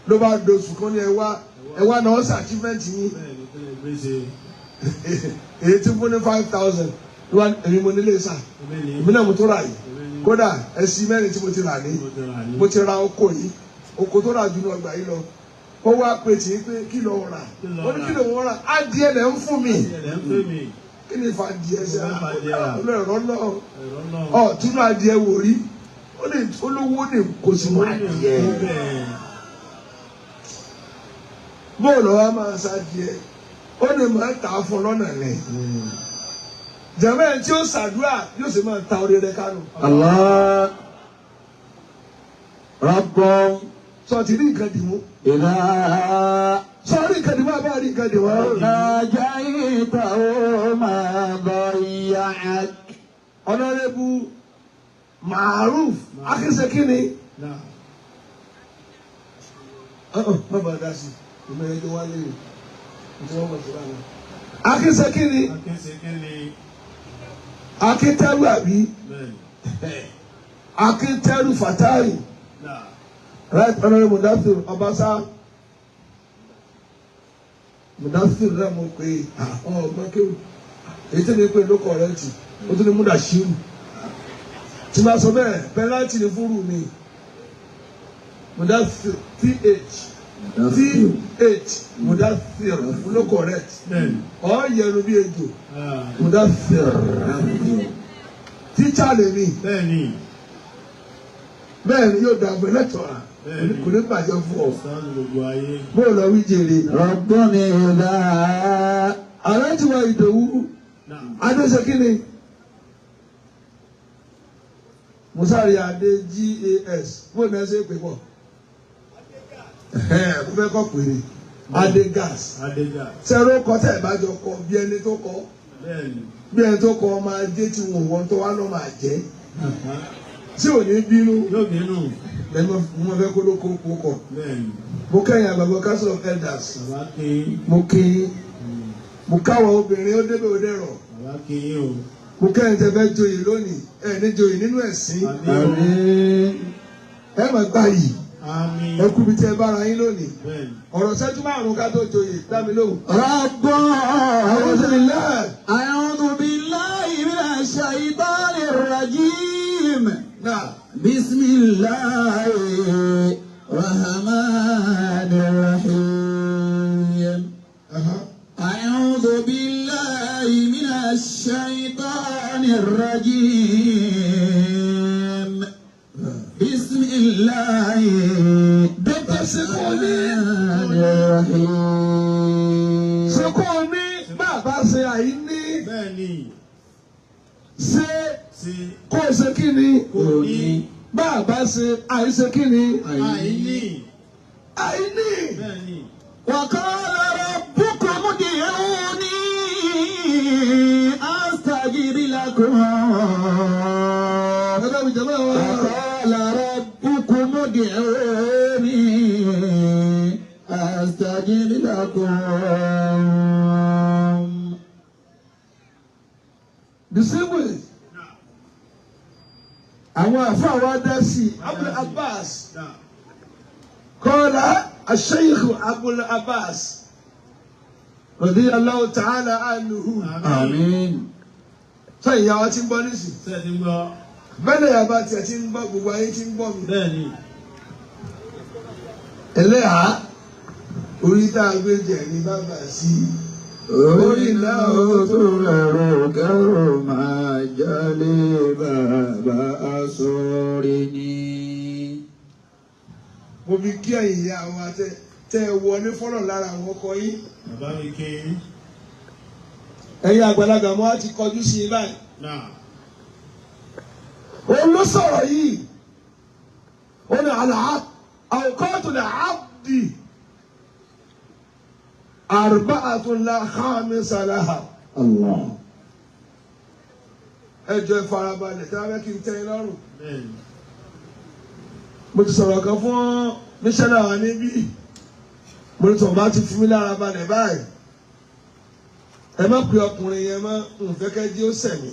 Ló bá doṣù kan ní ẹ wá. Ẹ wá náà ṣe achievement yín. Èyí tí fún ní 5,000 èmi mo nílé sà. Èmi náà mo tó rà yìí. Kódà ẹṣin mẹ́rin tí mo ti rà ní. Mo ti ra oko yìí. Oko tó rà jù ní ọgbà yìí lọ. Ó wá pè tí pé kí ló rà. Ó ní kí ló wọ́n rà. Adìẹ lẹ̀ ń fún mi. Kí ni ìfà adìẹ ṣe? Olóòrò náà. Ọ̀ túnú adìẹ wò rí. Olówó ní kò sí mọ́ adìẹ. Bóòlù wa máa ṣàdìẹ ó ní máa tà á fún lọ́nà rẹ̀. Jẹ̀mọ́ ẹ̀ tí ó ṣàdúrà yóò sì máa ta orí rẹ̀ kánú. Allah Rabbun. Sọ ti rí nǹkan dìmú. Ìlà. Sọ rí nǹkan dìmú àbá rí nǹkan dìmú. Nàjà ìta ó máa bọ̀ ìyá. Ọ̀nàrẹ́bù Maruf Akínṣekínni. Má bàa dá sí i. Akínṣekínni. Akíntẹ́rù àbí? Akíntẹ́rù Fàtáì. Right Honourable Mudathir Ọbaṣá. Mudathir náà mo pe àwọn ọgbọ́n kéwù. Èyí tí mi pè ló kọ̀rẹ́ǹtì, ó tún ní Mudashiru. Tí máa sọ bẹ́ẹ̀, pẹ́láńtì ní fúrú mi. Mudathir TH. TH Mudathir ló correct. Ọ yẹnu bí ejò. Mudathir. Tíṣà lèmi. Bẹ́ẹ̀ni yóò dàgbé lẹ́tọ̀ọ̀rà. Kò ní bàjẹ́ fún ọ. Bó lọ wí jèrè. Rabbani ìlà. Ààrẹ ti wá Ìdòwú. Adéṣekínni. Musari Adé GAS. Bó ní ẹ ṣe é pè pọ̀? Mo fẹ́ kọ́ pè ní Adegas. Sẹ́rọ kọ́ tẹ̀ bá jọ kọ bí ẹni tó kọ́. Bí ẹni tó kọ́ ọmọ ajé tí wọn wọ́n tó wá lọ́ máa jẹ́. Tí ò ní bínú. Lẹ́nu mo fẹ́ kó ló kó kó kọ̀. Mo kẹ́yìn àgbàgbọ́ Council of Elders. Mo kí mo káwọn obìnrin ó débẹ̀ ó dẹ̀rọ̀. Mo kẹ́yìn tẹ fẹ́ joyè lónìí. Ẹ ní joyè nínú ẹ̀sìn. Ẹ máa gbà yìí. Àmín. Ẹ kú bí tẹ́ ẹ bára yín lónìí. Bẹ́ẹ̀ni. Ọ̀rọ̀ ṣẹ́jú márùn-ún ká tó joyè dá mi lóhùn. رب A'udhu billahi. أعوذ بالله من الشيطان الرجيم Náà. بسم الله الرحمن الرحيم Aha. أعوذ بالله من الشيطان الرجيم بسم الله Dr. Sekoni. الرحمن الرحيم Sekoni bàbá ṣe àìní Bẹ́ẹ̀ni. ṣe Ṣe kó ṣe kí ni? kò ní. Bàbá ṣe àìṣe kí ni? Àìní. Àìní. Bẹ́ẹ̀ni. وقال ربكم ادعوني أستجب لكم Ẹgbẹ́ mi jẹ́ máa wá. وقال ربكم ادعوني أستجب لكم Distinguished. Àwọn àfáà wa dá sí i. Abul Abbas. Náà. Kọ́lá Sheikh Abul Abbas. Radiyallahu ta'ala anhu. آمين Sọ ìyá wa ti ń gbọ́ nísìn. Ṣé ẹ ti ń gbọ́? Bẹ́ẹ̀ni ìyá bá tiẹ̀ ti ń gbọ́ gbogbo ayé ti ń gbọ́ mi. Bẹ́ẹ̀ni. Ẹlẹ́hàá orí tá a gbé jẹ ní bàbá sí i. Orí náà ó tún ẹ̀rọ kẹrù máa jálé bàbá aṣọ́rí ni. Mo fi kí ẹ̀yin ìyá wa tẹ ẹ wọlé fọ́lọ̀ lára àwọn ọkọ yín. Bàbá mi ké. Ẹ̀yin àgbàlagbà mo á ti kọjú sí i báyìí. Náà. Òun ló sọ̀rọ̀ yìí. Ó ní àlá àwòkọ́tù lè ábdì arba'atun la khamisa laha. Allah. Ẹ jọ̀ọ́ ẹ farabalẹ̀ tí wọ́n fẹ́ kí n tẹ́ ẹ lọ́rùn. Bẹ́ẹ̀ni. Mo ti sọ̀rọ̀ kan fún mísánná wa níbí. Mo ní tọ̀ bá ti fi mí lára balẹ̀ báyìí. Ẹ má pe ọkùnrin yẹn mọ́ nfẹ́kẹ́ jí ó sẹ̀mí.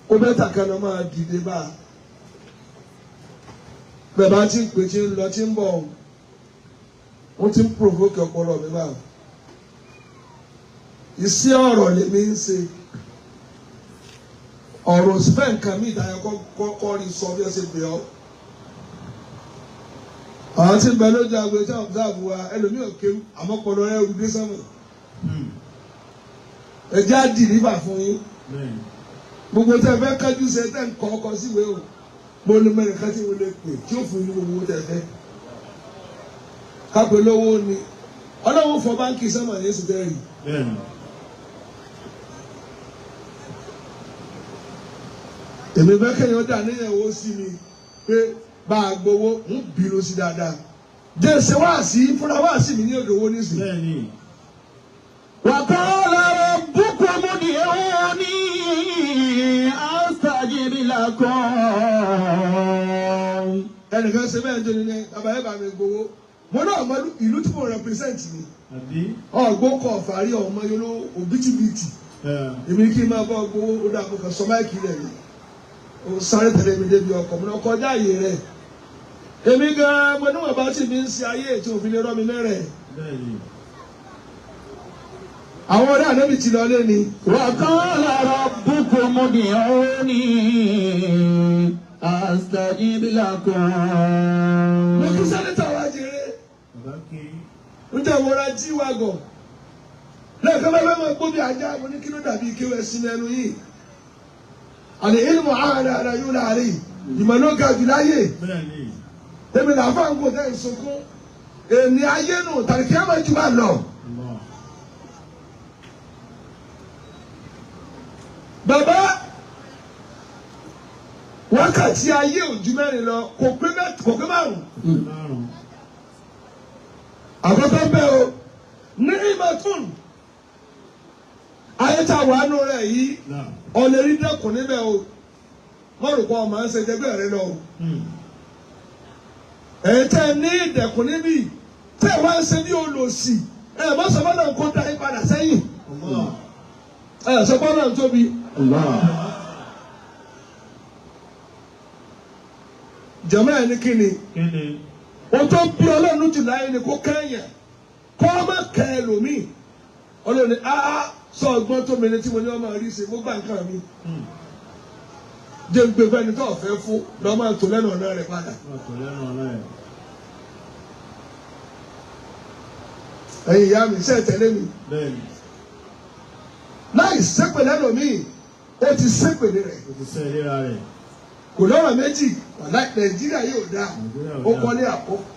Ó bẹ́tà kan lọ máa dìde bá a. Bẹ́ẹ̀ bá ti ń pè tí ń lọ tí ń bọ̀ o. Wọ́n ti ń provoke ọpọlọ mi báyìí. Iṣẹ́ ọ̀rọ̀ lèmi ń ṣe. Ọ̀rọ̀ sì fẹ́ nǹkan mí ìdáyọ kọ́ rí sọ bí ẹ ṣe bẹ̀ ọ́. Àwọn tí ń bẹ lójú agbo tí wọ́n observe wa ẹlòmíì ò kéwú àmọ́ ọpọlọ rẹ̀ rú dé sánmọ̀. Ẹ jẹ́ á dìlífà fún yín. Bẹ́ẹ̀ni. Gbogbo tẹ́ ẹ fẹ́ kájú ṣe tẹ́ ń kọ́ ọkọ síwèé o. Mo ní mẹ́rin ká tí mo lè pè tí ó fún yín ní gbogbo tẹ́ ẹ fẹ́. Kápẹ́ lówó ni. Ọlọ́run fọ báńkì sánmọ̀ ní èsì tẹ́rì. Bẹ́ẹ̀ni. Èmi fẹ́ kéèyàn dà níyàwó sí mi pé bá a gbowó ń bínú sí dáadáa. Jẹ́sẹ̀ wá sí fúnra wá sí mi ní odò owó nísìnyí. Bẹ́ẹ̀ni. وقال ربكم ادعوني أستجب لكم Ẹnìkan ṣe bẹ́ẹ̀ tó ní ní bàbá yẹn bá mi gbowó. Mo náà mọ ìlú tí mo represent ni. Àbí? Ọ̀gbọ́n kọ̀ fàárí ọmọ yòló òbítíbitì. Ẹ. Èmi kí n máa bọ́ gbowó ó dà mo kàn sọ máìkì rẹ̀ ni. Ó sáré tẹ̀lé mi débi ọkọ̀ mi náà kọjá àyè rẹ̀. Èmi gan-an mo níwọ̀n bá tì mí ń ṣe ayé ètò òfin lè rọ́ mi mẹ́rẹ̀. Bẹ́ẹ̀ni. Àwọn ọ̀rẹ́ ànábì ti lọ lé ni. وقال ربكم ادعوني أستجب لكم Mo kí sẹ́nitọ̀ wá jèrè. Bàbá ké. Ń jẹ́ ìwọ́ra jí wa gọ̀. Lẹ́ẹ̀kan bá fẹ́ máa gbó bí ajá mo ní kí ló dàbí kí wọ́n sin ẹnu yìí. Àlè ilmu ààrẹ àrẹ yóò láàrin. Ìmọ̀ ló ga jù láyè. Bẹ́ẹ̀ni. Èmi làáfà ń kó tẹ́ ìsunkún. Èmi ayé nù tàbí kí á máa jù bá lọ. Allah. Bàbá wákàtí ayé ò ju mẹ́rin lọ kò pé márùn-ún. Márùn-ún. Àkọ́kọ́ bẹ́ẹ̀ o ní ìmọ̀tún ayé tá a wà nù rẹ̀ yìí Náà. ọ̀lẹ́ rí dẹ́kun níbẹ̀ o mọ̀rùkọ́ ọmọ ń ṣe jẹgbẹ́ rẹ lọ o. Ẹ̀yin tẹ́ ẹ ní ìdẹ̀kùn níbí tẹ́ ẹ wá ń ṣe bí olòṣì ẹ mọ̀ sọ fọ́nà kó da yín padà sẹ́yìn Allah. ẹ sọ fọ́nà tóbi. Allah. Jàmá ẹ̀ ní kíni? Kíni? O tó bí Ọlọ́run jù láyé ni kó kẹ́yìn kó má kẹ́ ẹlòmíì. Ọlọ́run ní áá sọ ọgbọ́n tó mi ní tí mo ní ọmọ rí ṣe mo gbà nǹkan mi. Jẹ́ ń gbé fẹ́ni tó ọ̀fẹ́ fún lọ́ máa tò lẹ́nu ọ̀nà rẹ̀ padà. Wọ́n tò lẹ́nu ọ̀nà rẹ̀. Ẹ̀yin ìyá mi ṣe tẹ̀lé mi. Bẹ́ẹ̀ni. Láì ṣépè lẹ́lòmíì, ó ti ṣépè ní rẹ̀. Ó ti ṣẹ́ ìlera rẹ̀. Kò lọ́rọ̀ méjì, wàláì Nàìjíríà yóò dáa. Ó kọ́lé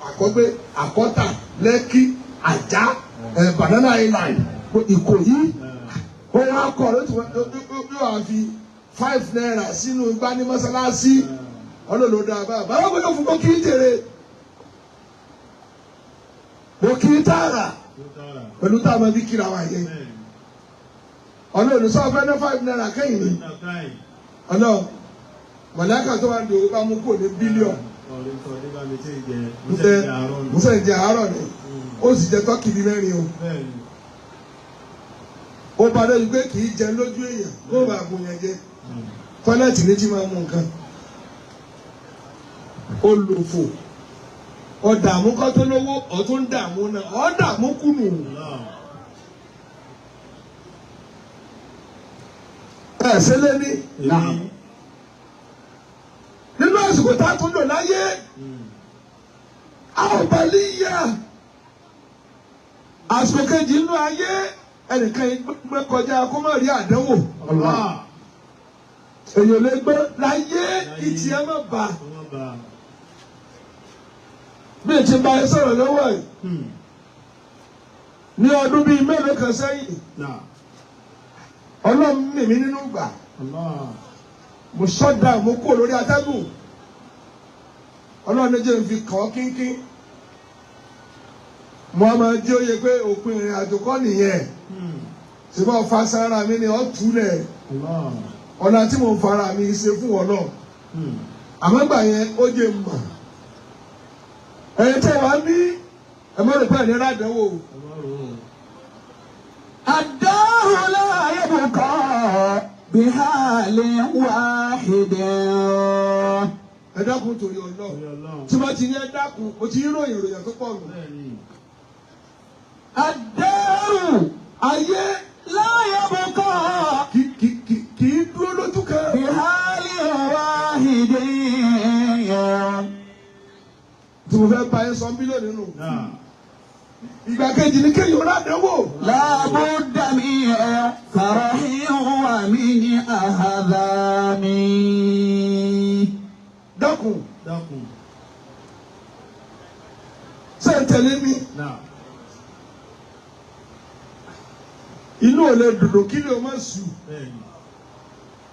àkọ́gbé, àkọ́tà, Lẹ́kí, Àjá, Banana Island, Ìkòyí. Ó wá kọ́ ló ti wá fi 5 naira sínú igbá ní mọ́sálásí. Ọlọ́run ló dáa báyìí. Báwo ni ó fún kó kí í jèrè? Mo kì í tààrà pẹ̀lú táwọn ẹbí kíra wa yẹn. Ọlọ́run sọ fẹ́ ná 5 naira kẹ́yìn ni. Ọlọ́run mọ̀lẹ́kà tó wà ní òwú bá mú kó ní bílíọ̀nù. Musa jẹ àárọ̀ ni. Ó sì jẹ tọ́kì ní 4 o. Ó bá dé pé kì í jẹ lójú èèyàn kó bá gùn yẹn jẹ. Tọ́lẹ̀tì ní tí máa mú nǹkan. Ó lò fò. Ọ̀dààmú kọ́ tó lówó ọ̀tún ń dààmú náà ọ̀dààmú kùnù. Ẹ ṣe lé ní. Nínú àsìkò tá a tún lò láyé, a ò bá líyà. Àsìkò kejì nínú ayé ẹnìkan gbé kọjá kó má rí àdánwò. Èèyàn lè gbé láyé ìtì ẹ má bà. Bí ètí bá ẹ sọ̀rọ̀ lọ́wọ́ yìí ní ọdún bíi mélòó kan sẹ́yìn, Ọlọ́run mímí nínú gbà. Mo sọ́dà mo kúrò lórí atẹ́gùn. Ọlọ́run jẹ́ n fi kàn ọ́ kínkín. Mo á máa jẹ́ òye pé òpin ìrìn àjò kọ́ nìyẹn. Ṣùgbọ́n fa sára mi ni ọ́ túlẹ̀. Ọ̀nà tí mo ń fara mi ṣe fún ọ náà. Àmọ́ gbà yẹn ó jẹ́ mọ̀. Ẹ̀yin tẹ́ wàá ní ẹ̀mọ́ rẹ̀ pẹ́ ní rádẹ́wò. Ad-daru la yabqa bihalin wahidin. Ẹ dákun torí Ọlọ́run. Tí wọ́n ti ní ẹ dákun, o ti ń ròyìn ìròyìn tó pọ̀ nù. Ad-daru ayé la yabqa kì í dúró lójú kan. Bihalin wahidin. Tí mo fẹ́ bá yẹn sọ bílíọ̀nù nínú. Ìgbà kejì ni kéèyàn rádẹ́wò. La budda min farahin wa min ahzani. Dákun. Dákun. Ṣé ń tẹ̀lé mi? Inú ò lè dòdò kí lè o má sùn.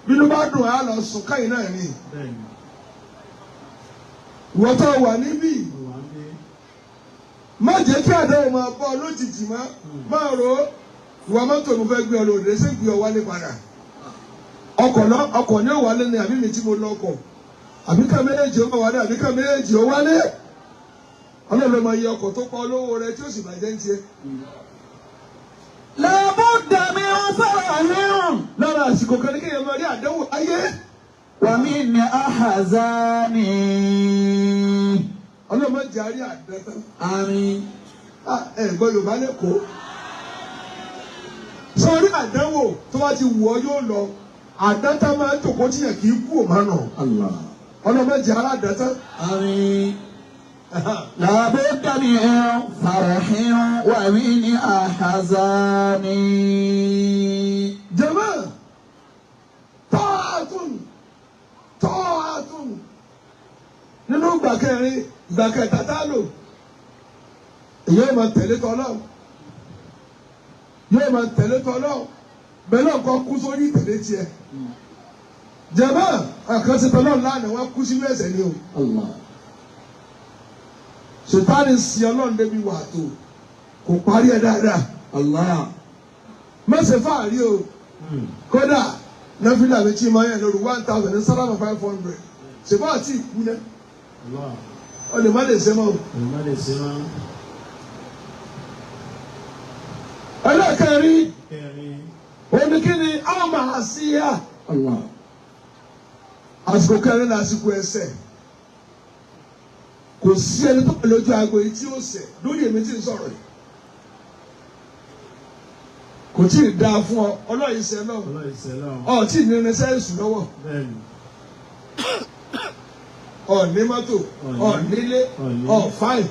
Bínú bá dùn á lọ sùn káyìn náà ni. Ìwọ tó wà níbí. Má jẹ́ kí àdáwò máa bọ́ lójijì má máa ro ìwà mọ́tò mo fẹ́ gbé ọ lòdì ṣé gbé ọ wálé padà. Ọkọ̀ ní ò wálé ni àbí mi tí mo lọ ọkọ̀ àbí ká méjèèjì ó wálé àbí ká méjèèjì ó wálé. Ọlọ́run ló máa yẹ ọkọ̀ tó pa olówó rẹ tí ó sì bàjẹ́ ń tiẹ̀. La budda min farahin. Lára àsìkò kan ní kéèyàn máa rí àdánwò ayé. Wa min ahzani. Ọlọ́run má jẹ́ àrí àdán. Àmín. Ẹ gbọ́ Yorùbá lẹ́kọ̀ọ́. Sọrí àdánwò tó bá ti wù ọ́ yóò lọ. Àdántá máa ń tòkó tíyàn kì í kú òmánà. Ọlọ́run má jẹ́ aládàátá. Àmín. La budda min farahin wa min ahzani. Jàmáà, tọ́ọ̀tún tọ́ọ̀tún nínú ìgbà kẹrin ìgbà kẹta tá a lò èyí yóò máa tẹ̀lé tọ́lọ́ yóò máa tẹ̀lé tọ́lọ́ bẹ́ẹ̀ náà kọ́ kú sórí ìtẹ̀lé tiẹ̀. Jàmáà, àkànṣe tọ́lọ́ lánàá wọ́n kú sínú ẹ̀ṣẹ̀ ni o. Sètáni sí Ọlọ́run débi wà tó kò parí ẹ̀ dáadáa. Má ṣe fáàrí o. Kódà nọ́fìlà mi tí mo yàn lóru 1,000 ní sálámà 500. Ṣèbá àti ìkú náà. O lè má lè ṣe mọ́ o. Ẹlẹ́kẹ̀rin oníkíni a máa sí yá. Àsìkò kẹrin lásìkò ẹsẹ̀. Kò sí ẹni tó pẹ̀lú ojú aago yìí tí ó ṣẹ̀ lórí èmi tí ń sọ̀rọ̀ yìí. Kò tí ì dáa fún ọ, ọlọ́yin ṣẹ náà. Ọlọ́run ìṣẹ́ náà. Ọ tí ì ní irinṣẹ́ èṣù lọ́wọ́. Bẹ́ẹ̀ni. Ọ ní mọ́tò, ọ nílé, Ọ̀ní. ọ fáìn,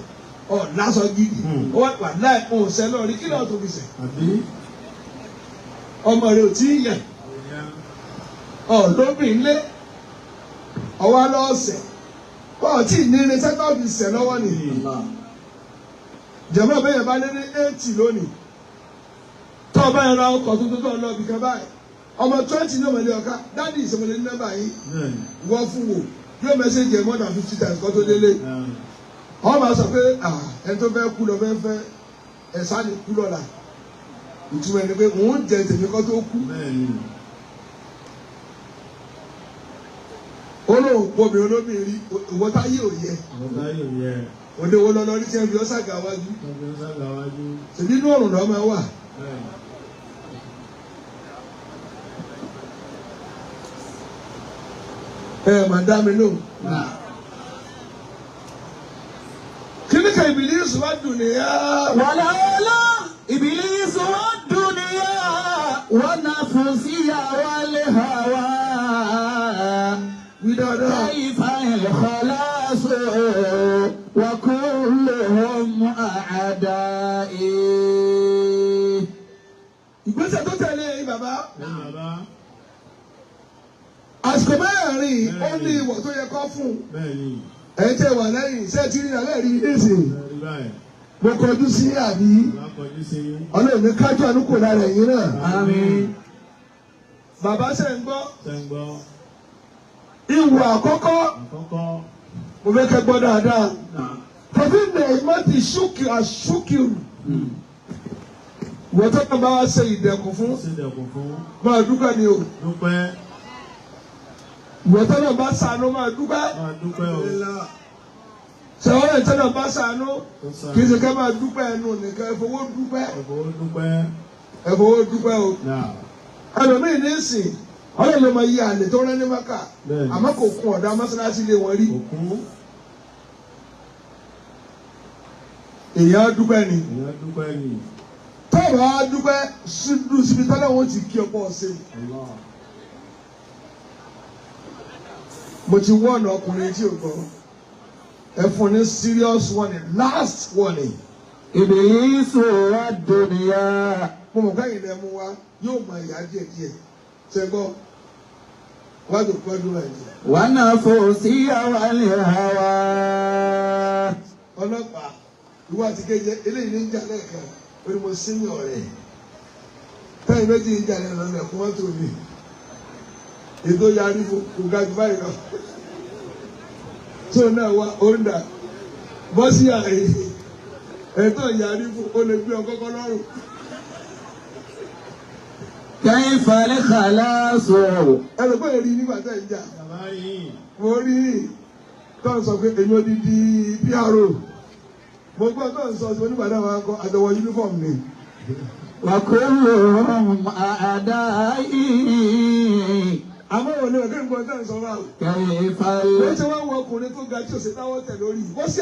ọ lásọ gidi. Hmm. Ó wà wà láì òun ṣẹ náà rí kí lọ́ọ̀ tó fi ṣẹ̀. Àbí? Ọmọ rẹ ò tí ì yàn. Ìyá. Ọ lóbìn lé. Ọwọ́ lọ́ọ̀sẹ̀. Ọ tí ì ní irinṣẹ́ tó fi ṣẹ̀ lọ́wọ́ nìyí. Allah. Jẹ̀mọ́ bẹ́yẹn bá lé ní 80 lónìí. Tọ́ ọ bá yẹn ra ọkọ̀ tuntun tó ń lọ ibìkan báyìí. Ọmọ 20 ní ọmọdé ọ̀ká, dádì ìṣẹ̀mọ̀lẹ́ ní nọ́mbà yìí. Bẹ́ẹ̀ni. Wọ́n fún wò yóò mẹ́sẹ̀jì ẹ̀ more than 50 times kó tó délé. Wọ́n máa sọ pé ẹni tó fẹ́ kú lọ fẹ́ fẹ́ ẹ̀sán ni kú lọ́la. Ìtumọ̀ ẹni pé òun jẹ tèmi kó tó kú. Bẹ́ẹ̀ni. Ó lóun pomi olómìnirí ìwọ táyé ò yẹ. Ọ̀gá yóò yẹ. Òde wo lọ lọ rí tí ẹ fi ọ́ sàgà wájú. Tọ́jú sága wájú. Ṣèbí inú òrùn lọ́ máa wà. Bẹ́ẹ̀ni. Ẹ mà dá mi lóhùn. Kíní kan Ìbílísì wá dùn ní yá. ولولا إبليس والدنيا ونفسي والهوى Wí dáadáa. كيف الخلاص وكلهم أعدائي Ìgbésẹ̀ tó tẹ̀lé yìí bàbá. Bẹ́ẹ̀ni bàbá. Àsìkò mẹ́rin ó ní ìwọ̀ tó yẹ kọ́ fún un. Bẹ́ẹ̀ni. Ẹ̀yin tẹ́ wà lẹ́yìn ṣé ẹ ti rí alẹ́ rí nísìnyí. Ẹ rí báyìí. Mo kọjú sí àbí Bàbá kọjú sí yín. Ọlọ́run ní kájú àánú kò lára ẹ̀yin náà. آمين Bàbá ṣe ń gbọ́. Ṣé ń gbọ́? Ìwọ̀ àkọ́kọ́ Àkọ́kọ́. mo fẹ́ kẹ́ gbọ́ dáadáa. Tọ́fí nà ti ṣúkì àṣúkìrù. Ìwọ tó kàn bá wa ṣe ìdẹ̀kùn fún Ṣé dẹ̀kun fún? máa dúpẹ́ ni o. Dúpẹ́. Ìwọ tó náà bá ṣàánú máa dúpẹ́. Máa dúpẹ́ o. Ṣèwọ́n ẹ̀ tó náà bá ṣàánú Tó sá. kì í ṣe ká máa dúpẹ́ ẹnu nìkan ẹ fowó dúpẹ́. Ẹ̀fọ́ dúpẹ́. Ẹ fowó dúpẹ́ o. Náà. Ẹlòmíì ní sìn ọlọ́run ló máa yí àlè tó rán ní Mákà Bẹ́ẹ̀ni. àmọ́ kò kun ọ̀dà mọ́sálásí lé wọn rí. Òkú. Èèyàn dúpẹ́ ni. Ìyá dúpẹ́ ni. Tọ́ọ̀bù á dúpẹ́ sídú síbi tọ́lá wọn ti kí ọ̀pọ̀ ọ̀sẹ̀. Allah. Mo ti wọ́ọ̀nù ọkùnrin tí ò gbọ́. Ẹ fún ní serious warning last warning. إبليس والدنيا Mo mọ̀ káyìn lẹ́ mú wa yóò mọ ìyá díẹ̀ díẹ̀. Ṣé gbọ́? Wájú gbọ́dún rẹ̀ jẹ́. ونفسي والهوى Ọlọ́pàá ìwọ àti kejì eléyìí ní ń jà lẹ́ẹ̀kan ó ní mo sí ní ọ̀rẹ́. Táyì méjì ń jà lẹ́nu ọ̀nà ẹ̀kún mọ́tò mi. Ètò yarí fún kò ga jù báyìí lọ. Tó náà wá ó ń dà bọ́ sí àyè. Ètò yarí fún ó lè gbé ọ kọ́kọ́ lọ́rùn. كيف الخلاص Ẹ̀rọ pé èrì nígbà tẹ̀ ń jà. Bàbá yìí. Mo rí tó ń sọ pé èmi ò di di PRO. Mo gbọ́ tó ń sọ sí onígbà náà máa ń kọ́ àjọwọ̀ uniform ni. وكلهم أعدائي Àmọ́ òun ni ọ̀gá ìgbọ́n tó ń sọ báwo. كيف Wọ́n ti wá wọ ọkùnrin tó ga tí ò sí táwọ́ tẹ̀ lórí. Wọ́n sì